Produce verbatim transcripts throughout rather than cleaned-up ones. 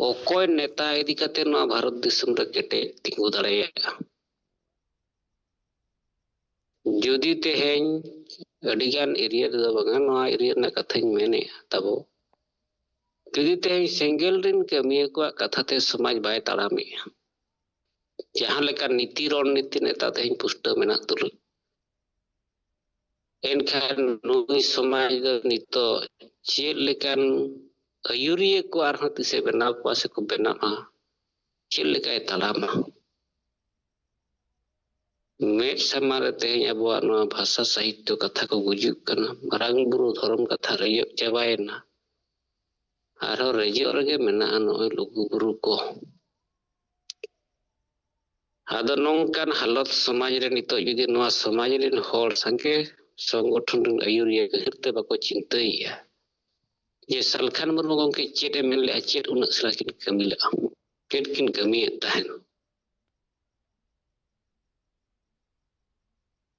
ᱚᱠᱚᱭ ᱱᱮᱛᱟ ᱤᱫᱤ ᱠᱟᱛᱮ ᱱᱚᱣᱟ ᱵᱷᱟᱨᱚᱛ ᱫᱤᱥᱚᱢ ᱨᱮ ᱠᱮᱴᱮᱡ ᱛᱤᱸᱜᱩ ᱫᱟᱲᱮᱭᱟᱜᱼᱟ? ᱡᱩᱫᱤ ᱛᱮᱦᱮᱧ ᱟᱹᱰᱤᱜᱟᱱ ᱮᱨᱤᱭᱟ ᱨᱮᱫᱚ ᱵᱟᱝᱟ, ᱱᱚᱣᱟ ᱮᱨᱤᱭᱟ ᱨᱮᱱᱟᱜ ᱠᱟᱛᱷᱟᱧ ᱢᱮᱱᱮᱫᱼᱟ ᱛᱟᱵᱚ, ᱡᱩᱫᱤ ᱛᱮᱦᱮᱧ ᱥᱮᱸᱜᱮᱞ ᱨᱮᱱ ᱠᱟᱹᱢᱤᱭᱟᱹ ᱠᱚᱣᱟᱜ ᱠᱟᱛᱷᱟ ᱛᱮ ᱥᱚᱢᱟᱡᱽ ᱵᱟᱭ ᱛᱟᱲᱟᱢᱮᱜᱼᱟ, ᱡᱟᱦᱟᱸ ᱞᱮᱠᱟ ᱱᱤᱛᱤ ᱨᱚᱬᱱᱤᱛᱤ ᱱᱮᱛᱟ ᱛᱮᱦᱮᱧ ᱯᱩᱥᱴᱟᱹᱣ ᱢᱮᱱᱟᱜ ᱛᱩᱞᱩᱡ, ᱮᱱᱠᱷᱟᱱ ᱱᱩᱭ ᱥᱚᱢᱟᱡᱽ ᱫᱚ ᱱᱤᱛᱚᱜ ᱪᱮᱫ ᱞᱮᱠᱟᱱ ᱟᱹᱭᱩᱨᱤᱭᱟᱹ ᱠᱚ ᱟᱨᱦᱚᱸ ᱛᱤᱥᱮ ᱵᱮᱱᱟᱣ ᱠᱚᱣᱟ ᱥᱮᱠᱚ ᱵᱮᱱᱟᱜᱼᱟ? ᱪᱮᱫ ᱞᱮᱠᱟᱭ ᱛᱟᱲᱟᱢᱟ? ᱢᱮᱫ ᱥᱟᱢᱟᱝ ᱨᱮ ᱛᱮᱦᱮᱧ ᱟᱵᱚᱣᱟᱜ ᱱᱚᱣᱟ ᱵᱷᱟᱥᱟ ᱥᱟᱦᱤᱛᱭᱚ ᱠᱟᱛᱷᱟ ᱠᱚ ᱜᱩᱡᱩᱜ ᱠᱟᱱᱟ, ᱢᱟᱨᱟᱝ ᱵᱩᱨᱩ ᱫᱷᱚᱨᱚᱢ ᱠᱟᱛᱷᱟ ᱨᱮᱡᱚᱜ ᱪᱟᱵᱟᱭᱮᱱᱟ, ᱟᱨᱦᱚᱸ ᱨᱮᱡᱚᱜ ᱨᱮᱜᱮ ᱢᱮᱱᱟᱜᱼᱟ ᱱᱚᱜᱼᱚᱭ ᱞᱩᱜᱩ ᱵᱩᱨᱩ ᱠᱚ᱾ ᱟᱫᱚ ᱱᱚᱝᱠᱟᱱ ᱦᱟᱞᱚᱛ ᱥᱚᱢᱟᱡᱽ ᱨᱮ ᱱᱤᱛᱚᱜ ᱡᱩᱫᱤ ᱱᱚᱣᱟ ᱥᱚᱢᱟᱡᱽ ᱨᱮᱱ ᱦᱚᱲ ᱥᱟᱸᱜᱮ ᱥᱚᱝᱜᱚᱴᱷᱚᱱ ᱨᱮᱱ ᱟᱹᱭᱩᱨᱤᱭᱟᱹ ᱜᱟᱹᱦᱤᱨ ᱛᱮ ᱵᱟᱠᱚ ᱪᱤᱱᱛᱟᱹᱭᱮᱜᱼᱟ ᱡᱮ ᱥᱟᱞᱠᱷᱟᱱ ᱢᱩᱨᱢᱩ ᱜᱚᱢᱠᱮ ᱪᱮᱫ ᱮ ᱢᱮᱱ ᱞᱮᱜᱼᱟ, ᱪᱮᱫ ᱩᱱᱟᱹᱜ ᱥᱮᱬᱟ ᱠᱤᱱ ᱠᱟᱹᱢᱤ ᱞᱮᱜᱼᱟ, ᱪᱮᱫ ᱠᱤᱱ ᱠᱟᱹᱢᱤᱭᱮᱫ ᱛᱟᱦᱮᱱ?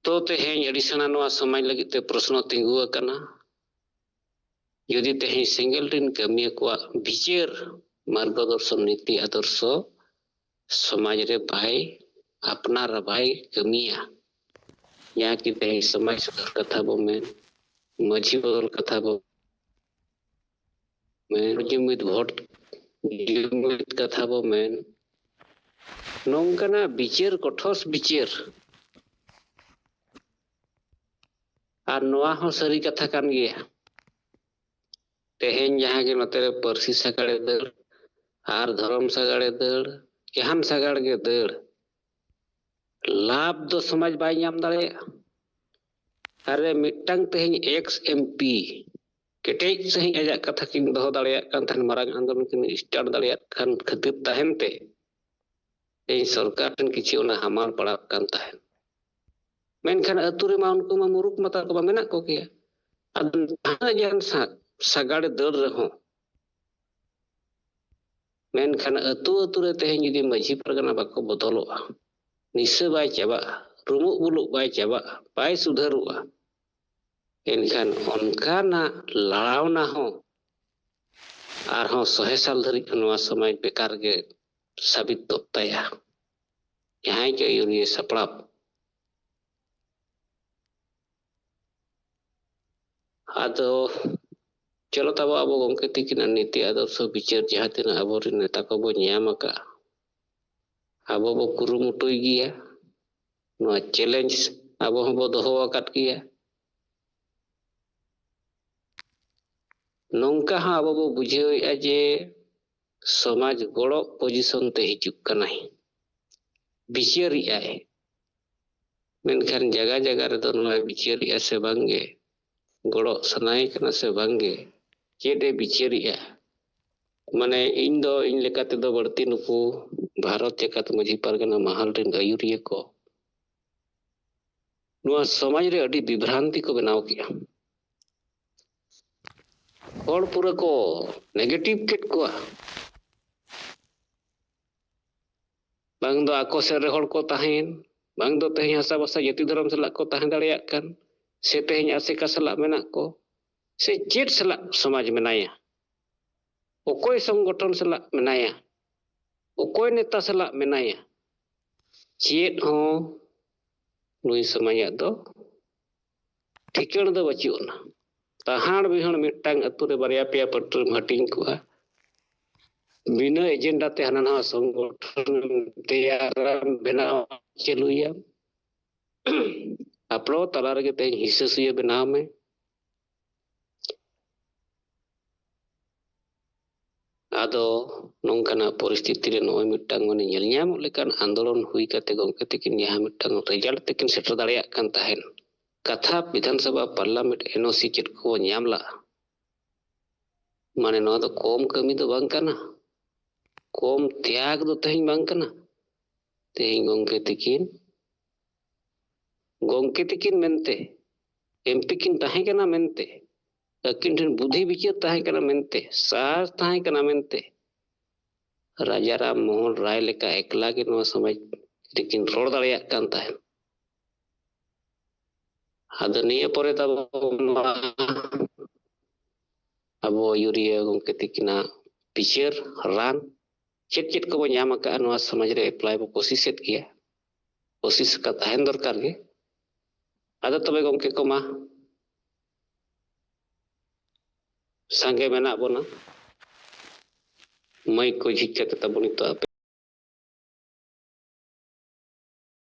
ᱛᱚ ᱛᱮᱦᱮᱧ ᱟᱹᱰᱤ ᱥᱮᱬᱟ ᱱᱚᱣᱟ ᱥᱚᱢᱟᱡᱽ ᱞᱟᱹᱜᱤᱫ ᱛᱮ ᱯᱨᱚᱥᱱᱚ ᱛᱤᱸᱜᱩ ᱟᱠᱟᱱᱟ᱾ ᱡᱩᱫᱤ ᱛᱮᱦᱮᱧ ᱥᱮᱸᱜᱮᱞ ᱨᱮᱱ ᱠᱟᱹᱢᱤᱭᱟᱹ ᱠᱚᱣᱟᱜ ᱵᱤᱪᱟᱹᱨ, ᱢᱟᱨᱜᱚᱫᱚᱨᱥᱚᱱ, ᱱᱤᱛᱤ ᱟᱫᱚᱨᱥᱚ ᱥᱚᱢᱟᱡᱽ ᱨᱮ ᱵᱟᱭ ᱟᱯᱱᱟᱨᱟ, ᱵᱟᱭ ᱠᱟᱹᱢᱤᱭᱟ, ᱡᱟᱦᱟᱸ ᱠᱤ ᱛᱮᱦᱮᱧ ᱥᱚᱢᱟᱡᱽ ᱥᱩᱫᱷᱟᱹᱨ ᱠᱟᱛᱷᱟ ᱵᱚ ᱢᱮᱱ, ᱢᱟᱹᱡᱷᱤ ᱵᱚᱫᱚᱞ ᱠᱟᱛᱷᱟ ᱵᱚ ᱢᱮᱱ, ᱡᱩᱢᱤᱫ ᱵᱷᱳᱴ, ᱡᱩᱢᱤᱫ ᱠᱟᱛᱷᱟ ᱵᱚ ᱢᱮᱱ, ᱱᱚᱝᱠᱟᱱᱟᱜ ᱵᱤᱪᱟᱹᱨ, ᱠᱚᱴᱷᱚᱥ ᱵᱤᱪᱟᱹᱨ᱾ ᱟᱨ ᱱᱚᱣᱟ ᱦᱚᱸ ᱥᱟᱹᱨᱤ ᱠᱟᱛᱷᱟ ᱠᱟᱱ ᱜᱮᱭᱟ᱾ ᱛᱮᱦᱮᱧ ᱡᱟᱦᱟᱸ ᱜᱮ ᱱᱚᱛᱮ ᱨᱮ ᱯᱟᱹᱨᱥᱤ ᱥᱟᱜᱟᱲᱮ ᱫᱟᱹᱲ ᱟᱨ ᱫᱷᱚᱨᱚᱢ ᱥᱟᱜᱟᱲᱮ ᱫᱟᱹᱲ, ᱡᱟᱦᱟᱱ ᱥᱟᱜᱟᱲ ᱜᱮ ᱫᱟᱹᱲ, ᱞᱟᱵᱷ ᱫᱚ ᱥᱚᱢᱟᱡᱽ ᱵᱟᱭ ᱧᱟᱢ ᱫᱟᱲᱮᱭᱟᱜᱼᱟ᱾ ᱟᱨᱮ ᱢᱤᱫᱴᱟᱝ ᱛᱮᱦᱮᱧ ᱮᱠᱥ ᱮᱢ ᱯᱤ ᱠᱮᱴᱮᱡ ᱥᱟᱺᱦᱤᱡ ᱟᱡᱟᱜ ᱠᱟᱛᱷᱟ ᱠᱤᱱ ᱫᱚᱦᱚ ᱫᱟᱲᱮᱭᱟᱜ ᱠᱟᱱ ᱛᱟᱦᱮᱸᱱ, ᱢᱟᱨᱟᱝ ᱟᱱᱫᱳᱞᱚᱱ ᱠᱤᱱ ᱥᱴᱟᱨᱴ ᱫᱟᱲᱮᱭᱟᱜ ᱠᱟᱱ ᱠᱷᱟᱹᱛᱤᱨ ᱛᱟᱦᱮᱱ ᱛᱮ ᱛᱮᱦᱮᱧ ᱥᱚᱨᱠᱟᱨ ᱴᱷᱮᱱ ᱠᱤᱪᱷᱩ ᱚᱱᱟ ᱦᱟᱢᱟᱞ ᱯᱟᱲᱟᱜ ᱠᱟᱱ ᱛᱟᱦᱮᱸᱱ᱾ ᱢᱮᱱᱠᱷᱟᱱ ᱟᱹᱛᱩ ᱨᱮᱢᱟ ᱩᱱᱠᱩ ᱢᱟ ᱢᱩᱨᱩᱠ ᱢᱟᱛᱟᱞ ᱠᱚᱢᱟ ᱢᱮᱱᱟᱜ ᱠᱚᱜᱮᱭᱟ᱾ ᱟᱫᱚ ᱡᱟᱦᱟᱸ ᱡᱟᱦᱟᱸ ᱥᱟ-, ᱥᱟᱜᱟᱲᱮ ᱫᱟᱹᱲ ᱨᱮᱦᱚᱸ, ᱢᱮᱱᱠᱷᱟᱱ ᱟᱹᱛᱩ ᱟᱹᱛᱩ ᱨᱮ ᱛᱮᱦᱮᱧ ᱡᱩᱫᱤ ᱢᱟᱹᱡᱷᱤ ᱯᱟᱨᱜᱟᱱᱟ ᱵᱟᱠᱚ ᱵᱚᱫᱚᱞᱚᱜᱼᱟ, ᱱᱤᱥᱟᱹ ᱵᱟᱭ ᱪᱟᱵᱟᱜᱼᱟ, ᱨᱩᱢᱩᱜ ᱵᱩᱞᱩᱜ ᱵᱟᱭ ᱪᱟᱵᱟᱜᱼᱟ, ᱵᱟᱭ ᱥᱩᱫᱷᱟᱹᱨᱚᱜᱼᱟ, ᱮᱱᱠᱷᱟᱱ ᱚᱱᱠᱟᱱᱟᱜ ᱞᱟᱲᱟᱣᱱᱟ ᱦᱚᱸ ᱟᱨᱦᱚᱸ ᱥᱚᱦᱮ ᱥᱟᱞ ᱫᱷᱟᱹᱨᱤᱡ ᱱᱚᱣᱟ ᱥᱚᱢᱟᱡᱽ ᱵᱮᱠᱟᱨ ᱜᱮ ᱥᱟᱵᱤᱛᱚᱜ ᱛᱟᱭᱟ᱾ ᱡᱟᱦᱟᱸᱭ ᱜᱮ ᱟᱹᱭᱩᱨᱤᱭᱟᱹ ᱥᱟᱯᱲᱟᱣ᱾ ᱟᱫᱚ ᱪᱚᱞᱚ ᱛᱟᱵᱚ ᱟᱵᱚ ᱜᱚᱢᱠᱮ ᱛᱤᱠᱤᱱᱟᱜ ᱱᱤᱛᱤ ᱟᱫᱚᱨᱥᱚ ᱵᱤᱪᱟᱹᱨ ᱡᱟᱦᱟᱸ ᱛᱤᱱᱟᱹᱜ ᱟᱵᱚᱨᱮᱱ ᱱᱮᱛᱟ ᱠᱚᱵᱚ ᱧᱟᱢ ᱟᱠᱟᱫᱼᱟ, ᱟᱵᱚ ᱵᱚ ᱠᱩᱨᱩᱢᱩᱴᱩᱭ ᱜᱮᱭᱟ᱾ ᱱᱚᱣᱟ ᱪᱮᱞᱮᱧᱡᱽ ᱟᱵᱚ ᱦᱚᱸᱵᱚ ᱫᱚᱦᱚ ᱟᱠᱟᱫ ᱜᱮᱭᱟ᱾ ᱱᱚᱝᱠᱟ ᱦᱚᱸ ᱟᱵᱚ ᱵᱚ ᱵᱩᱡᱷᱟᱹᱣᱮᱫᱼᱟ ᱡᱮ ᱥᱚᱢᱟᱡᱽ ᱜᱚᱲᱚ ᱯᱚᱡᱤᱥᱚᱱ ᱛᱮ ᱦᱤᱡᱩᱜ ᱠᱟᱱᱟᱭ, ᱵᱤᱪᱟᱹᱨᱮᱫᱼᱟᱭ᱾ ᱢᱮᱱᱠᱷᱟᱱ ᱡᱟᱭᱜᱟ ᱡᱟᱭᱜᱟ ᱨᱮᱫᱚ ᱱᱚᱣᱟ ᱵᱤᱪᱟᱹᱨᱮᱫᱼᱟ ᱥᱮ ᱵᱟᱝᱜᱮ, ᱜᱚᱲᱚ ᱥᱟᱱᱟᱭᱮ ᱠᱟᱱᱟ ᱥᱮ ᱵᱟᱝᱜᱮ, ᱪᱮᱫ ᱮ ᱵᱤᱪᱟᱹᱨᱮᱫᱼᱟ? ᱢᱟᱱᱮ ᱤᱧ ᱫᱚ ᱤᱧ ᱞᱮᱠᱟ ᱛᱮᱫᱚ ᱵᱟᱹᱲᱛᱤ ᱱᱩᱠᱩ ᱵᱷᱟᱨᱚᱛ ᱡᱟᱠᱟᱛ ᱢᱟᱹᱡᱷᱤ ᱯᱟᱨᱜᱟᱱᱟ ᱢᱟᱦᱟᱞ ᱨᱮᱱ ᱟᱹᱭᱩᱨᱤᱭᱟᱹ ᱠᱚ ᱱᱚᱣᱟ ᱥᱚᱢᱟᱡᱽ ᱨᱮ ᱟᱹᱰᱤ ᱵᱤᱵᱷᱨᱟᱱᱛᱤ ᱠᱚ ᱵᱮᱱᱟᱣ ᱠᱮᱫᱼᱟ᱾ ᱦᱚᱲ ᱯᱩᱨᱟᱹ ᱠᱚ ᱱᱮᱜᱮᱴᱤᱵᱷ ᱠᱮᱫ ᱠᱚᱣᱟ᱾ ᱵᱟᱝ ᱫᱚ ᱟᱠᱚ ᱥᱮᱫ ᱨᱮ ᱦᱚᱲ ᱠᱚ ᱛᱟᱦᱮᱸᱭᱮᱱ, ᱵᱟᱝ ᱫᱚ ᱛᱮᱦᱮᱧ ᱦᱟᱥᱟ ᱵᱷᱟᱥᱟ ᱡᱟᱹᱛᱤ ᱫᱷᱚᱨᱚᱢ ᱥᱟᱞᱟᱜ ᱠᱚ ᱛᱟᱦᱮᱸ ᱫᱟᱲᱮᱭᱟᱜ ᱠᱟᱱ, ᱥᱮ ᱛᱮᱦᱮᱧ ᱟᱥᱮᱠᱟ ᱥᱟᱞᱟᱜ ᱢᱮᱱᱟᱜ ᱠᱚ, ᱥᱮ ᱪᱮᱫ ᱥᱟᱞᱟᱜ ᱥᱚᱢᱟᱡᱽ ᱢᱮᱱᱟᱭᱟ, ᱚᱠᱚᱭ ᱥᱚᱝᱜᱚᱴᱷᱚᱱ ᱥᱟᱞᱟᱜ ᱢᱮᱱᱟᱭᱟ, ᱚᱠᱚᱭ ᱱᱮᱛᱟ ᱥᱟᱞᱟᱜ ᱢᱮᱱᱟᱭᱟ, ᱪᱮᱫ ᱦᱚᱸ ᱱᱩᱭ ᱥᱚᱢᱟᱡᱟᱜ ᱫᱚ ᱴᱷᱤᱠᱟᱹᱬ ᱫᱚ ᱵᱟᱹᱪᱩᱜ ᱟᱱᱟ᱾ ᱛᱟᱦᱟᱸᱲ ᱵᱤᱦᱟᱹᱲ ᱢᱤᱫᱴᱟᱝ ᱟᱹᱛᱩ ᱨᱮ ᱵᱟᱨᱭᱟ ᱯᱮᱭᱟ ᱯᱟᱹᱴᱤᱢ ᱦᱟᱹᱴᱤᱧ ᱠᱚᱜᱼᱟ, ᱵᱤᱱᱟᱹ ᱮᱡᱮᱱᱰᱟ ᱛᱮ ᱦᱟᱱᱟ ᱱᱟᱣᱟ ᱥᱚᱝᱜᱚᱴᱷᱚᱱ ᱛᱮᱭᱟᱨᱟᱢ ᱵᱮᱱᱟᱣ ᱪᱟᱹᱞᱩᱭᱟᱢ᱾ ᱟᱯᱲᱚ ᱛᱟᱞᱟ ᱨᱮᱜᱮ ᱛᱮᱦᱮᱧ ᱦᱤᱸᱥᱟᱹ ᱥᱩᱭᱟᱹ ᱵᱮᱱᱟᱣ ᱢᱮ᱾ ᱟᱫᱚ ᱱᱚᱝᱠᱟᱱᱟᱜ ᱯᱚᱨᱤᱥᱛᱷᱤᱛᱤ ᱨᱮ ᱱᱚᱜᱼᱚᱭ ᱢᱤᱫᱴᱟᱝ ᱢᱟᱱᱮ ᱧᱮᱞ ᱧᱟᱢᱚᱜ ᱞᱮᱠᱟᱱ ᱟᱱᱫᱳᱞᱚᱱ ᱦᱩᱭ ᱠᱟᱛᱮ ᱜᱚᱢᱠᱮ ᱛᱟᱹᱠᱤᱱ ᱡᱟᱦᱟᱸ ᱢᱤᱫᱴᱟᱝ ᱨᱮᱡᱟᱞᱴ ᱛᱮᱠᱤᱱ ᱥᱮᱴᱮᱨ ᱫᱟᱲᱮᱭᱟᱜ ᱠᱟᱱ ᱛᱟᱦᱮᱸᱱ, ᱠᱟᱛᱷᱟ ᱵᱤᱫᱷᱟᱱ ᱥᱚᱵᱷᱟ ᱯᱟᱨᱞᱟᱢᱮᱱᱴ ᱮᱱ ᱳ ᱥᱤ ᱪᱮᱫ ᱠᱚ ᱧᱟᱢ ᱞᱟᱜᱼᱟ, ᱢᱟᱱᱮ ᱱᱚᱣᱟ ᱫᱚ ᱠᱚᱢ ᱠᱟᱹᱢᱤ ᱫᱚ ᱵᱟᱝ ᱠᱟᱱᱟ, ᱠᱚᱢ ᱛᱮᱭᱟᱜ ᱫᱚ ᱛᱮᱦᱮᱧ ᱵᱟᱝ ᱠᱟᱱᱟ᱾ ᱛᱮᱦᱮᱧ ᱜᱚᱢᱠᱮ ᱛᱟᱹᱠᱤᱱ, ᱜᱚᱢᱠᱮ ᱛᱟᱹᱠᱤᱱ ᱢᱮᱱᱛᱮ, ᱮᱢ ᱯᱤ ᱠᱤᱱ ᱛᱟᱦᱮᱸ ᱠᱟᱱᱟ ᱢᱮᱱᱛᱮ, ᱟᱹᱠᱤᱱ ᱴᱷᱮᱱ ᱵᱩᱫᱷᱤ ᱵᱤᱪᱟᱹᱨ ᱛᱟᱦᱮᱸ ᱠᱟᱱᱟ ᱢᱮᱱᱛᱮ, ᱥᱟᱦᱟᱥ ᱛᱟᱦᱮᱸ ᱠᱟᱱᱟ ᱢᱮᱱᱛᱮ, ᱨᱟᱡᱟ ᱨᱟᱢ ᱢᱳᱦᱚᱱ ᱨᱟᱭ ᱞᱮᱠᱟ ᱮᱠᱞᱟ ᱜᱮ ᱱᱚᱣᱟ ᱥᱚᱢᱟᱡᱽ ᱨᱮᱠᱤᱱ ᱨᱚᱲ ᱫᱟᱲᱮᱭᱟᱜ ᱠᱟᱱ ᱛᱟᱦᱮᱸᱫ᱾ ᱟᱫᱚ ᱱᱤᱭᱟᱹ ᱯᱚᱨᱮ ᱛᱟᱵᱚ ᱱᱚᱣᱟ ᱟᱵᱚ ᱟᱹᱭᱩᱨᱤᱭᱟᱹ ᱜᱚᱢᱠᱮ ᱛᱤᱠᱤᱱᱟᱜ ᱵᱤᱪᱟᱹᱨ ᱨᱟᱱ ᱪᱮᱫ ᱪᱮᱫ ᱠᱚᱵᱚ ᱧᱟᱢ ᱟᱠᱟᱫᱼᱟ, ᱱᱚᱣᱟ ᱥᱚᱢᱟᱡᱽ ᱨᱮ ᱮᱯᱞᱟᱭ ᱵᱚ ᱠᱳᱥᱤᱥᱮᱫ ᱜᱮᱭᱟ, ᱠᱳᱥᱤᱥ ᱟᱠᱟᱫ ᱛᱟᱦᱮᱱ ᱫᱚᱨᱠᱟᱨ ᱜᱮ᱾ ᱟᱫᱚ ᱛᱚᱵᱮ ᱜᱚᱢᱠᱮ ᱠᱚ, ᱢᱟ ᱥᱟᱸᱜᱮ ᱢᱮᱱᱟᱜ ᱵᱚᱱᱟ, ᱢᱟᱹᱭᱤᱠ ᱠᱚ ᱡᱷᱤᱡ ᱠᱟᱛᱮ ᱛᱟᱵᱚ ᱱᱤᱛᱚᱜ ᱟᱯᱮ